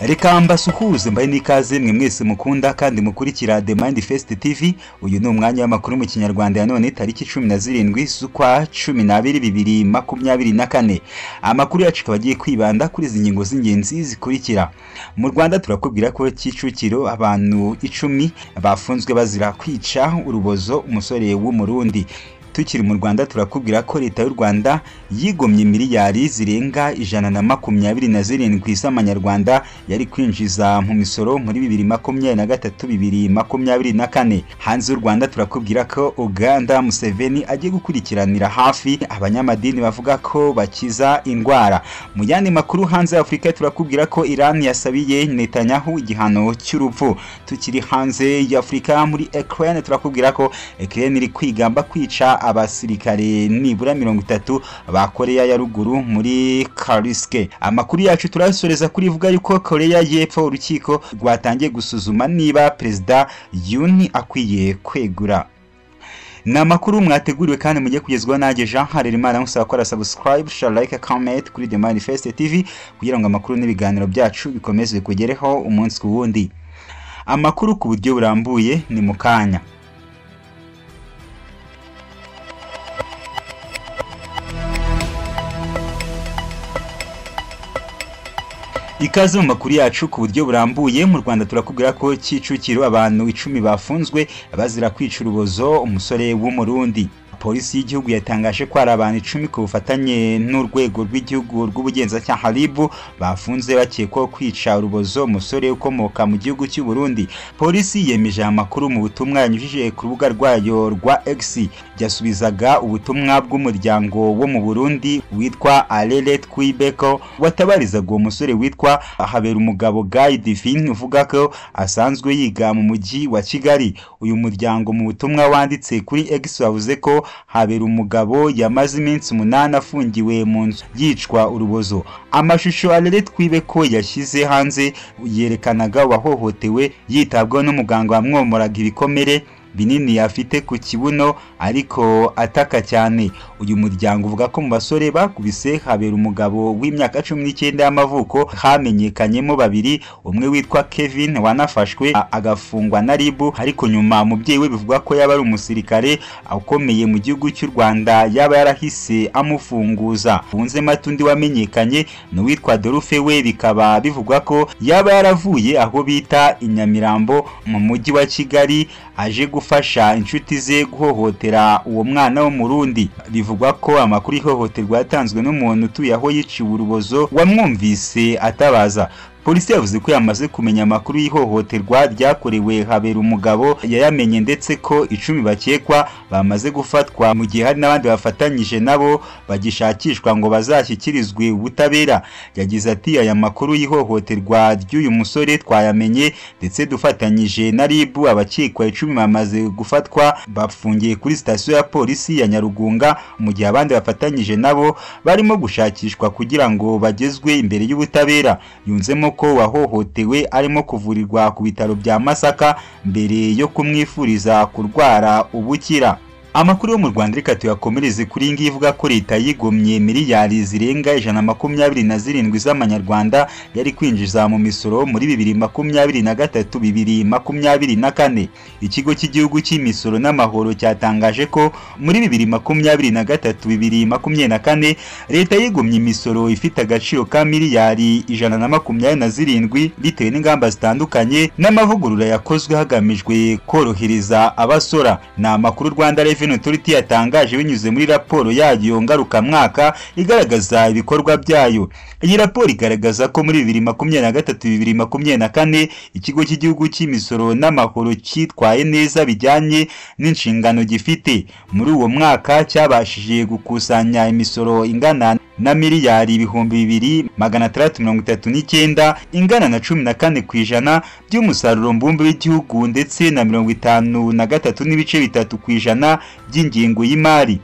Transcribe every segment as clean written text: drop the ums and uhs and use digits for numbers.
Reka mbasuhuze mbaye n'ikaze mwe mwese mukunda kandi mukurikira The Mind Fest TV. Uyu ni umwanya w'amakuru mu Kinyarwanda ya none tariki 17 z'ukwa 12 2024. Amakuru yacu akaba agiye kwibanda kuri izi ngingo z'ingenzi zikurikira. Mu Rwanda turakubwira ko Kicukiro abantu 10 bafunzwe bazira kwica urubozo umusore w'Umurundi. Tukiri mu Rwanda turakubwira ko leta y'u Rwanda yigomye miliyari zirenga 127 z'amanyarwanda yari kwinjiza mu misoro muri 2023 2024. Hanze y'u Rwanda turakubwira ko Uganda Museveni agiye gukurikiranira hafi abanyamadini bavuga ko bakiza indwara. Mu yandi makuru hanze y'Afrika turakubwira ko Iran yasabiye Netanyahu igihano cy'urupfu. Tukiri hanze y'Afrika muri Ukraine turakubwira ko Ukraine iri kwigamba kwica abasirikare nibura 30 ba Korea ya ruguru muri Kursk. Amakuru yacu turasoreza kuri ivuga yuko Korea y'Epfo urukiko rwatangiye gusuzuma niba Perezida Yoon akwiye kwegura. Ni amakuru mwateguriwe kandi mujye kugezwaho nanjye Jean Harerimana, musaba gukora subscribe, share, like, comment kuri The Mind Fest TV kugira ngo amakuru n'ibiganiro byacu bikomeze kugereho umunsi ku wundi. Amakuru ku buryo burambuye ni mu kanya. Ikaze mu makuru yacu ku buryo burambuye. Mu Rwanda turakubwira ko Kicukiro abantu 10 bafunzwe bazira kwica urubozo umusore w'Umurundi. Polisi y'igihugu yatangaje ko ari abantu 10 ku bufatanye n'urwego rw'igihugu rw'ubugenzacyaha RIB bafunze bakekwaho kwica urubozo umusore ukomoka mu gihugu cy'u Burundi. Polisi yemeje amakuru mu butumwa yanyujije ku rubuga rwayo rwa X, yasubizaga ubutumwa bw'umuryango wo mu Burundi witwa Alele Twibeko watabarizaga uwo musore witwa Haberumugabo Guy Divine uvuga ko asanzwe yiga mu mujyi wa Kigali. Uyu muryango mu butumwa wanditse kuri X wavuze ko Haberumugabo yamaze iminsi 8 afungiwe mu nzu yicwa urubozo. Amashusho Alele Twibeko yashyize hanze yerekanaga wahohotewe yitabwaho n'umuganga wamwomoraga ibikomere binini afite ku kibuno ariko ataka cyane. Uyu muryango uvuga ko mu basore bakubise Haberumugabo w'imyaka 19 y'amavuko hamenyekanyemo babiri, umwe witwa Kevin wanafashwe agafungwa na RIB, ariko nyuma umubyeyi we bivuga ko yaba ari umusirikare ukomeye mu gihugu cy'u Rwanda yaba yarahise amufunguza. Bunze Matundi wamenyekanye n'uwitwa Dorufe we bikaba bivugwa ko yaba yaravuye aho bita i Nyamirambo mu mujyi wa Kigali aje gufasha inshuti ze guhohotera uwo mwana wo Murundi. Bivugwa ko amakuru ihohoterwa yatanzwe n'umuntu utuye aho yiciwe urubozo wamwumvise atabaza. Polisi yavuze ko yamaze kumenya amakuru y'ihohoterwa ryakorewe Haberumugabo yayamenye, ndetse ko 10 bakekwa bamaze gufatwa mu gihe hari n'abandi bafatanyije nabo bagishakishwa ngo bazashyikirizwe ubutabera. Yagize ati aya makuru y'ihohoterwa ry'uyu musore twayamenye ndetse dufatanyije na RIB, abakekwa 10 bamaze gufatwa bafungiye kuri sitasiyo ya polisi ya Nyarugunga mu gihe abandi bafatanyije nabo barimo gushakishwa kugira ngo bagezwe imbere y'ubutabera. Yunzemo ko wahohotewe arimo kuvurirwa ku bitaro bya Masaka mbere yo kumwifuriza kurwara ubukira. Amakuru yo mu Rwanda reka tuyakomereze kuri ngiyi ivuga ko leta yigomye miliyari zirenga 127 z'amanyarwanda yari kwinjiza mu misoro muri 2023 2024. Ikigo cy'igihugu cy'imisoro n'amahoro cyatangaje ko muri 2023 2024 leta yigomye imisoro ifite agaciro ka miliyari 127 bitewe n'ingamba zitandukanye n'amavugurura yakozwe hagamijwe korohereza abasora. Ni amakuru Rwanda Revenue Authority yatangaje binyuze muri raporo yayo ngarukamwaka igaragaza ibikorwa byayo. Iyi raporo igaragaza ko muri 2023 2024 ikigo cy'igihugu cy'imisoro n'amahoro cyitwaye neza bijyanye n'inshingano gifite. Muri uwo mwaka cyabashije gukusanya imisoro ingana na miliyari 2639 ingana na 14% by'umusaruro mbumbe w'igihugu ndetse na 53.3% by'ingengo y'imari.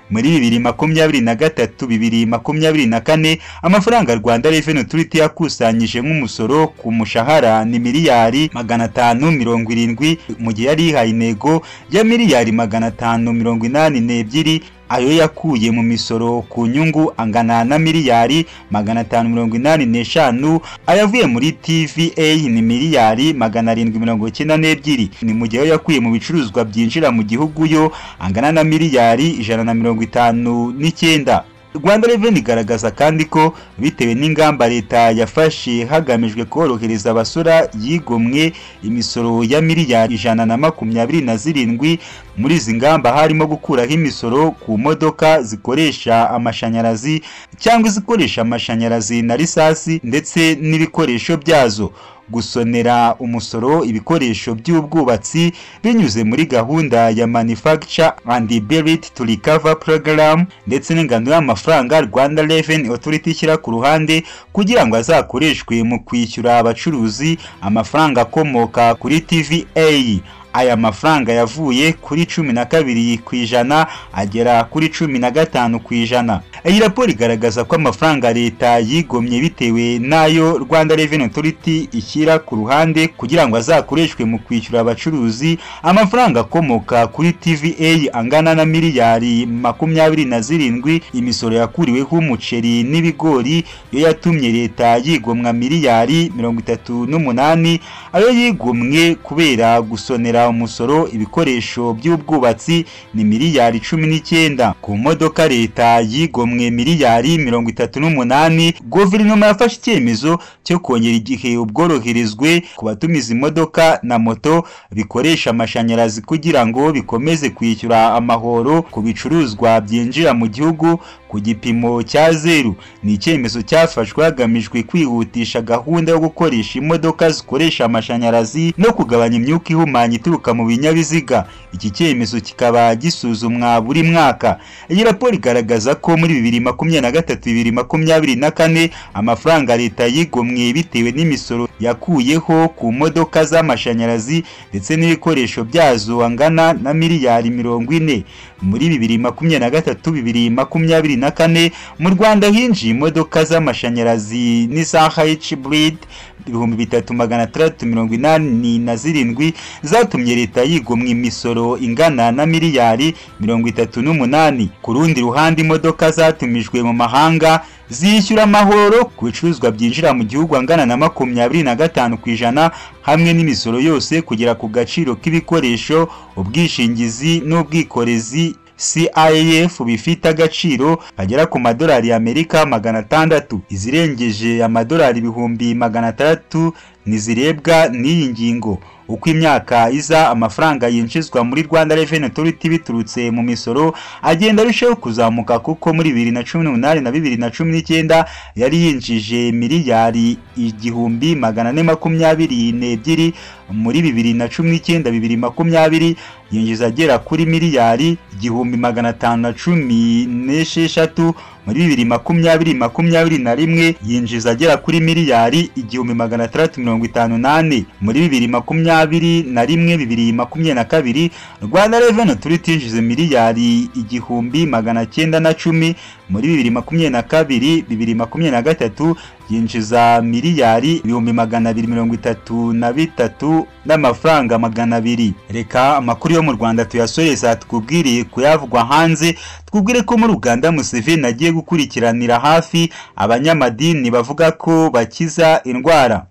Muri 2023 2024 amafaranga Rwanda Revenue Authority yakusanyije nk'umusoro ku mushahara ni miliyari 570 mu gihe yari ihaye intego ya miliyari 582. Ayo yakuye mu misoro ku nyungu angana na miliyari 585, ayavuye muri TVA ni miliyari 792. Ni mu gihe yakuye mu bicuruzwa byinjira mu gihugu yo angana na miliyari 159. Rwanda Revenue igaragaza kandi ko bitewe n'ingamba leta yafashe hagamijwe korohereza abasora, yigomwe imisoro ya miliyari 127. Muri izi ngamba harimo gukuraho imisoro ku modoka zikoresha amashanyarazi cyangwa izikoresha amashanyarazi na risasi ndetse n'ibikoresho byazo, gusonera umusoro ibikoresho by'ubwubatsi binyuze muri gahunda ya Manufacture and Build to Recover Program, ndetse n'ingano y'amafaranga Rwanda Revenue Authority ishyira ku ruhande kugira ngo azakoreshwe mu kwishyura abacuruzi amafaranga akomoka kuri TVA. Aya mafaranga yavuye kuri 12% agera kuri 15%. Iyi raporo igaragaza ko amafaranga leta yigomye bitewe n'ayo Rwanda Revenue Authority ishyira ku ruhande kugira ngo azakoreshwe mu kwishyura abacuruzi amafaranga akomoka kuri TVA angana na miliyari 27. Imisoro yakuriweho umuceri n'ibigori yo yatumye leta yigomwa miliyari 38, ayo yigomwe kubera gusonera umusoro ibikoresho by'ubwubatsi ni miliyari 19. Ku modoka leta yigomwe miliyari 38. Guverinoma yafashe icyemezo cyo kongera igihe ubworoherezwe ku batumiza imodoka na moto bikoresha amashanyarazi kugira ngo bikomeze kwishyura amahoro ku bicuruzwa byinjira mu gihugu ku gipimo cya 0. Ni icyemezo cyafashwe hagamijwe kwihutisha gahunda yo gukoresha imodoka zikoresha amashanyarazi no kugabanya imyuka ihumanya ituruka mu binyabiziga. Iki cyemezo kikaba gisuzumwa buri mwaka. Iyi raporo igaragaza ko muri 2023 2024 amafaranga leta yigomwe bitewe n'imisoro yakuyeho ku modoka z'amashanyarazi ndetse n'ibikoresho byazo angana na miliyari 40. Muri 2023 2024 mu Rwanda hinjiye imodoka z'amashanyarazi n'iza hybrid 3687 zatumye leta yigomwa imisoro ingana na miliyari 38. Ku rundi ruhande, imodoka zatumijwe mu mahanga zishyura amahoro ku bicuruzwa byinjira mu gihugu angana na 25% hamwe n'imisoro yose kugera ku gaciro k'ibikoresho, ubwishingizi n'ubwikorezi CIF bifite agaciro kagera ku madolari y'Amerika 600. Izirengeje amadolari 600,000 ntizirebwa n'iyi ngingo. Uko imyaka iza, amafaranga yinjizwa muri Rwanda Revenue Authority biturutse mu misoro agenda arushaho kuzamuka, kuko muri 2018 na 2019 yari yinjije miliyari 1422, muri 2019 2020 yinjiza agera kuri miliyari 1516, muri 2020 2021 yinjiza agera kuri miliyari 1654, muri 2021 2022 Rwanda Revenue Authority yinjiza miliyari 1910, muri 2022 2023 yinjiza miliyari 233 n'amafaranga 200. Reka amakuru yo mu Rwanda tuyasoreza tukubwiriye kuyavugwa hanze. Twubwire ko muri Uganda Museveni agiye gukurikiranira hafi abanyamadini bavuga ko bakiza indwara.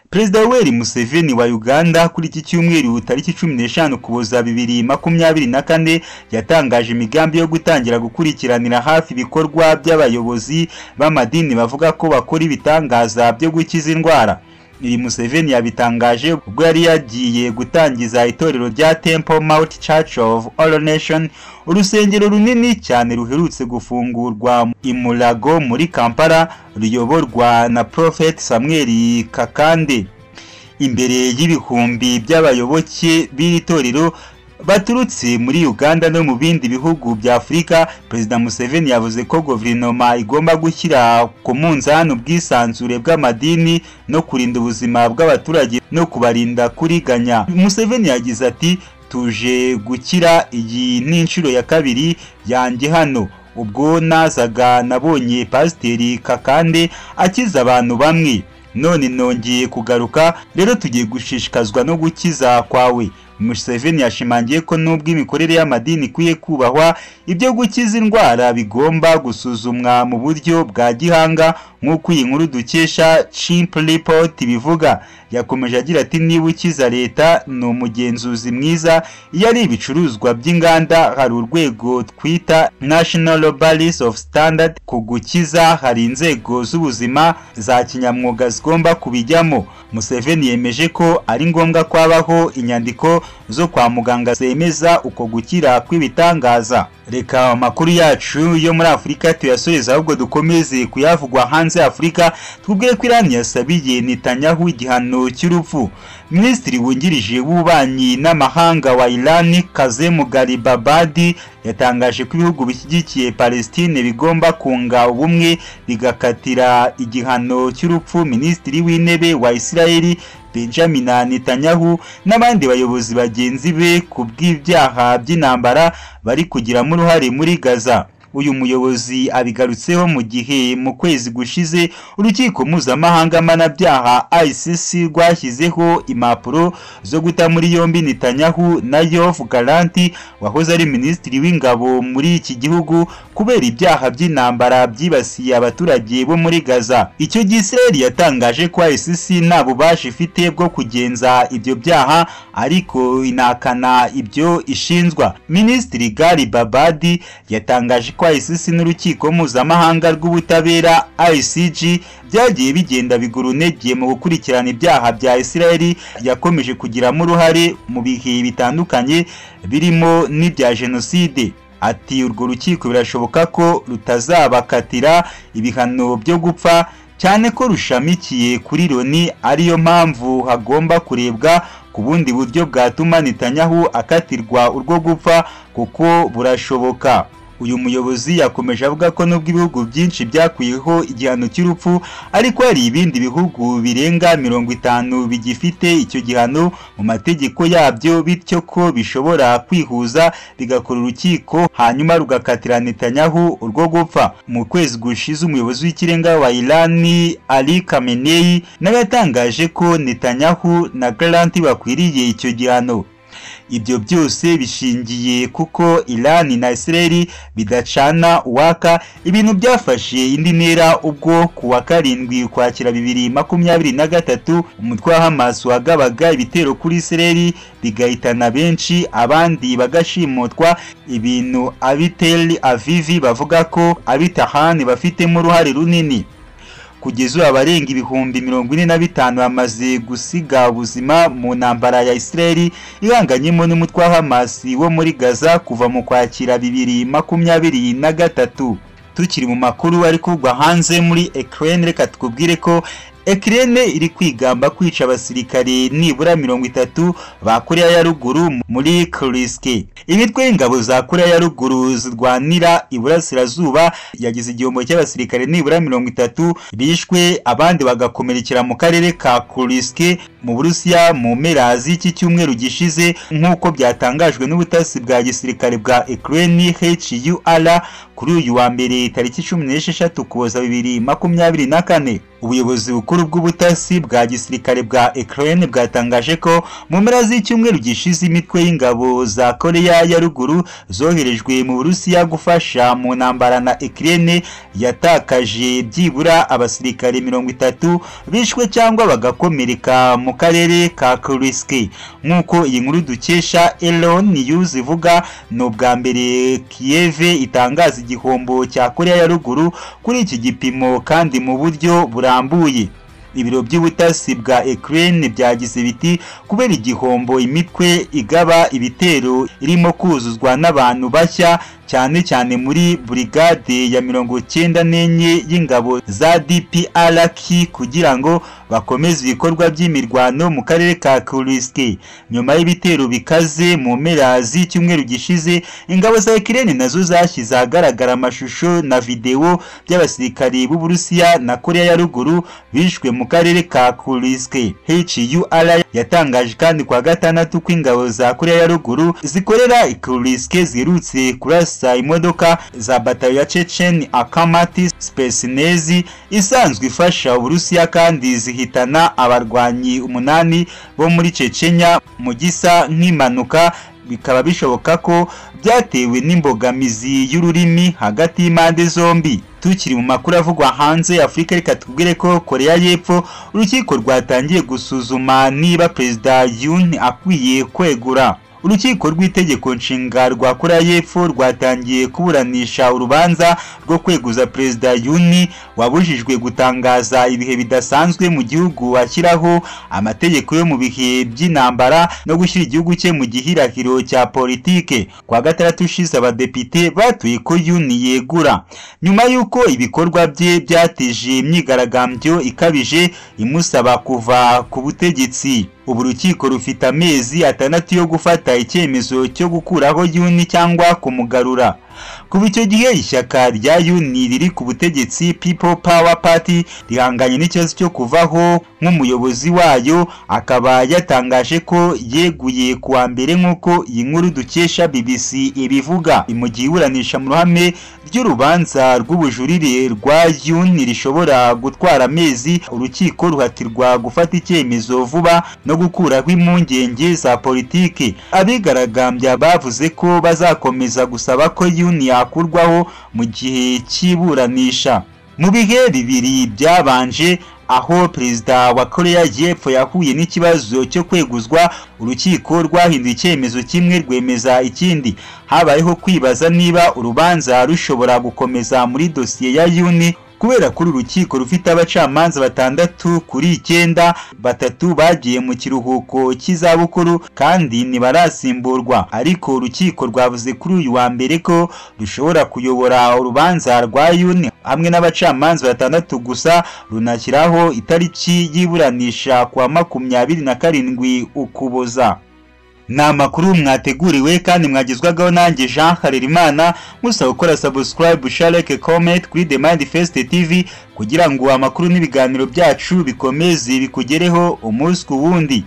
Perezida Yoweri Museveni wa Uganda kuri iki cyumweru tariki 15 Ukuboza 2024 yatangaje imigambi yo gutangira gukurikiranira hafi ibikorwa by'abayobozi b'amadini bavuga ko bakora ibitangaza byo gukiza indwara. Ibi Museveni yabitangaje ubwo yari yagiye gutangiza itorero rya Temple Mount Church of All Nation, urusengero runini cyane ruherutse gufungurwa i Mulago muri Kampala, ruyoborwa na Prophet Samuel Kakande. Imbere y'ibihumbi by'abayoboke b'iri torero baturutse muri Uganda no mu bindi bihugu bya Afurika, Perezida Museveni yavuze ko guverinoma igomba gushyira ku munzani ubwisanzure bw'amadini no kurinda ubuzima bw'abaturage no kubarinda kuriganya. Museveni yagize ati: "Tuje gukira, iyi ni inshuro ya kabiri yanjye hano. Ubwo nazaga nabonye Pasiteri Kakande akiza abantu bamwe, none nongeye kugaruka, rero tugiye gushishikazwa no gukiza kwawe. Museveni yashimangiye ko nubwo imikorere y'amadini ikwiye kubahwa, ibyo gukiza indwara bigomba gusuzumwa mu buryo bwa gihanga, nk'uko iyi nkuru dukesha Chimp Report bivuga. Yakomeje agira ati niba ukiza leta ni umugenzuzi mwiza, iyo ari ibicuruzwa by'inganda hari urwego twita National Balance of Standard, ku gukiza hari inzego z'ubuzima za kinyamwuga zigomba kubijyamo. Museveni yemeje ko ari ngombwa kwabaho inyandiko zo kwa muganga zemeza uko gukira kw'ibitangaza. Reka amakuru yacu yo muri Afurika tuyasoreza, ahubwo dukomeze kuyavugwa hanze ya Afurika. Twubwire ko Iran yasabiye Netanyahu igihano cy'urupfu. Minisitiri wungirije w'ububanyi n'amahanga wa Iran Kazem Gharibabadi yatangaje ko ibihugu bishyigikiye Palestine bigomba kunga ubumwe bigakatira igihano cy'urupfu Minisitiri w'Intebe wa Israel Benjamin Netanyahu n'abandi bayobozi bagenzi be ku bw'ibyaha by'intambara bari kugiramo uruhare muri Gaza. Uyu muyobozi abigarutseho mu gihe mu kwezi gushize urukiko mpuzamahanga mpanabyaha ICC rwashyizeho impapuro zo guta muri yombi Netanyahu na Yoav Gallant wahoze ari minisitiri w'ingabo muri iki gihugu kubera ibyaha by'intambara byibasiye abaturage bo muri Gaza. Icyo gihe Israel yatangaje ko ICC nta bubasha ifite bwo kugenza ibyo byaha, ariko inakana ibyo ishinzwa. Minisitiri Gharibabadi yatangaje ko ICC n'urukiko mpuzamahanga rw'ubutabera ICJ byagiye bigenda bigura intege mu gukurikirana ibyaha bya Israel yakomeje kugiramo uruhare mu bihe bitandukanye birimo n'ibya jenoside. Ati urwo rukiko birashoboka ko rutazabakatira ibihano byo gupfa, cyane ko rushamikiye kuri Loni, ariyo mpamvu hagomba kurebwa ku bundi buryo bwatuma Netanyahu akatirwa urwo gupfa kuko burashoboka. Uyu muyobozi yakomeje avuga ko nubwo ibihugu byinshi byakuyeho igihano cy'urupfu, ariko hari ibindi bihugu birenga 50 bigifite icyo gihano mu mategeko yabyo, bityo ko bishobora kwihuza bigakora urukiko hanyuma rugakatira Netanyahu urwo gupfa. Mu kwezi gushize umuyobozi w'ikirenga wa Iran Ali Khamenei nawe yatangaje ko Netanyahu na Gallant bakwiriye icyo gihano. Ibyo byose bishingiye kuko Iran na Israel bidacana uwaka, ibintu byafashe indi ntera ubwo ku wa 7 Ukwakira 2023 umutwe wa Hamas wagabaga ibitero kuri Israel bigahitana benshi abandi bagashimutwa, ibintu ab'i Tel Aviv bavuga ko ab'i Tehran bafitemo uruhare runini. Kugeza ubu abarenga 45,000 bamaze gusiga ubuzima mu ntambara ya Israel ihanganyemo n'umutwe wa Hamas wo muri Gaza kuva mu Kwakira 2023. Tukiri mu makuru ari kuvugwa hanze muri Ukraine, reka tukubwire ko Ukraine iri kwigamba kwica abasirikare nibura 30 ba Korea ya Ruguru muri Kursk. Imitwe y'ingabo za Korea ya Ruguru zirwanira iburasirazuba yagize igihombo cy'abasirikare nibura 30 bishwe, abandi bagakomerekera mu karere ka Kursk mu Burusiya mu mpera z'iki cyumweru gishize, nk'uko byatangajwe n'ubutasi bwa gisirikare bwa Ukraine HUR kuri uyu wa mbere tariki 16 Ukuboza 2024. Ubuyobozi bukuru bw'ubutasi bwa gisirikare bwa Ukraine bwatangaje ko mu mpera z'icyumweru gishize imitwe y'ingabo za Korea ya Ruguru zoherejwe mu Burusiya gufasha mu ntambara na Ukraine yatakaje byibura abasirikare 30 bishwe cyangwa bagakomereka mu karere ka Kursk. Nk'uko iyi nkuru dukesha Elon News ivuga, ni ubwa mbere Kiev itangaza igihombo cya Korea ya Ruguru kuri iki gipimo kandi mu buryo burambuye. Ibiro by'ubutasi bwa Ukraine byagize biti kubera igihombo imitwe igaba ibitero irimo kuzuzwa n'abantu bashya, cyane cyane muri brigade ya 94 y'ingabo za DPRK kugira ngo bakomeze ibikorwa by'imirwano mu karere ka Kursk. Nyuma y'ibitero bikaze mu mpera z'icyumweru gishize, ingabo za Ukraine nazo zashyize ahagaragara amashusho na video by'abasirikari b'Uburusiya na Korea ya Ruguru bishwe mu karere ka Kursk. HUR yatangaje kandi kwa gatandatu ko ingabo za Korea ya Ruguru zikorera i Kursk ziherutse kurasa kurasa imodoka za batayo ya Chechen Akamati Spetsnaz isanzwe ifasha Uburusiya, kandi zihitana abarwanyi 8 bo muri Chechnya mu gisa nk'impanuka, bikaba bishoboka ko byatewe n'imbogamizi y'ururimi hagati y'impande zombi. Tukiri mu makuru avugwa hanze ya Afurika, reka tubwire ko Korea y'Epfo urukiko rwatangiye gusuzuma niba Perezida Yoon akwiye kwegura. Urukiko rw'itegeko nshinga rwa Korea y'Epfo rwatangiye kuburanisha urubanza rwo kweguza Perezida Yoon wabujijwe gutangaza ibihe bidasanzwe mu gihugu, ashyiraho amategeko yo mu bihe by'intambara no gushyira igihugu cye mu gihirahiro cya politike. Kwa gatandatu ushize abadepite batuye ko Yoon yegura nyuma y'uko ibikorwa bye byateje imyigaragambyo ikabije imusaba kuva ku butegetsi. Ubu rukiko rufite amezi 6 yo gufata icyemezo cyo gukuraho Yoon cyangwa kumugarura. Kuva icyo gihe ishyaka rya Yoon riri ku butegetsi People Power Party rihanganye n'ikibazo cyo kuvaho nk'umuyobozi wayo, akaba yatangaje ko yeguye kuwa mbere nk'uko iyi nkuru dukesha BBC ibivuga. Mu gihe iburanisha mu ruhame ry'urubanza rw'ubujurire rwa Yoon rishobora gutwara amezi, urukiko ruhatirwa gufata icyemezo vuba no gukuraho impungenge za politiki. Abigaragambya bavuze ko bazakomeza gusaba ko Yoon yakurwaho mu gihe cy'iburanisha. Mu bihe bibiri byabanje aho Perezida wa Korea y'Epfo yahuye n'ikibazo cyo kweguzwa, urukiko rwahinduye icyemezo kimwe rwemeza ikindi. Habayeho kwibaza niba urubanza rushobora gukomeza muri dosiye ya Yoon, kubera ko urukiko rufite abacamanza 6 kuri 9, 3 bagiye mu kiruhuko cy'izabukuru kandi ntibarasimburwa. Ariko urukiko rwavuze kuri uyu wa mbere ko rushobora kuyobora urubanza rwa Yoon hamwe n'abacamanza 6 gusa, runashyiraho itariki y'iburanisha kwa 27 Ukuboza. Ni amakuru mwateguriwe kandi mwagezwagaho nanjye Jean Harerimana, musaba gukora subscribe, share, like, comment kuri The Mindfest TV kugira ngo amakuru n'ibiganiro byacu bikomeze bikugereho umunsi ku wundi.